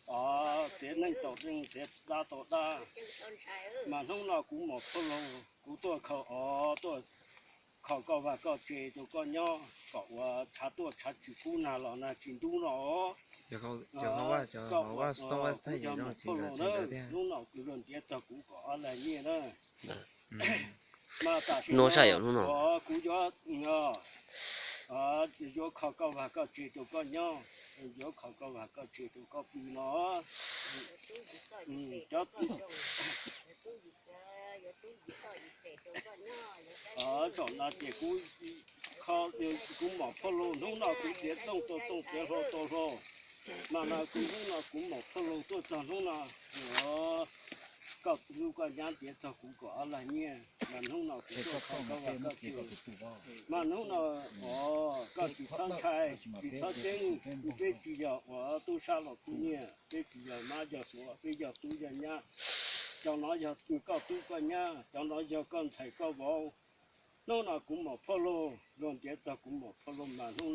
Os, tiav neeg tau neeg, tiav dab tau dab. Mas hnub no kuv mom phauj laug, kuv tuaj kho, os, tuaj kho koj vaj koj tsev rau koj nyob kom ua tshav tuaj tshav tsis kub nag los nag tsis ntub no. Koj ua, kuv yog mom phauj laug na, hnub no kuv luag ntiav txog kuv kom ob lag nyiaj na. Mas tam sim no kuv yuav, yuav kho koj vaj koj tsev rau koj nyob, yuav kho koj vaj koj tsev rau koj pw no. Cov, zaum no ces kuv, kuv mom phauj laug hnub no kuv tiav tooj tau tooj, tiav hlau tau hlau. Mas no kuv hnub no kuv mom phauj laug tuaj txog hnub no, koj hlub koj nyab ntiav txog kuv kom ob lag nyiaj, mas hnub no kuv tuaj kho koj vaj koj tsev. Mas hnub no, os, koj tsis txhob ntshai, tsis txhob ceeb, peb tsis yog uas tub sab los tub nyiaj, peb tsis yog mab yog suav, peb yog tub yog nyab. Cov no yog koj tub koj nyab, cov no yog koj ntxhais koj vauv. Hnub no kuv mom phauj laug, luag ntiav txog kuv mom phauj laug mas hnub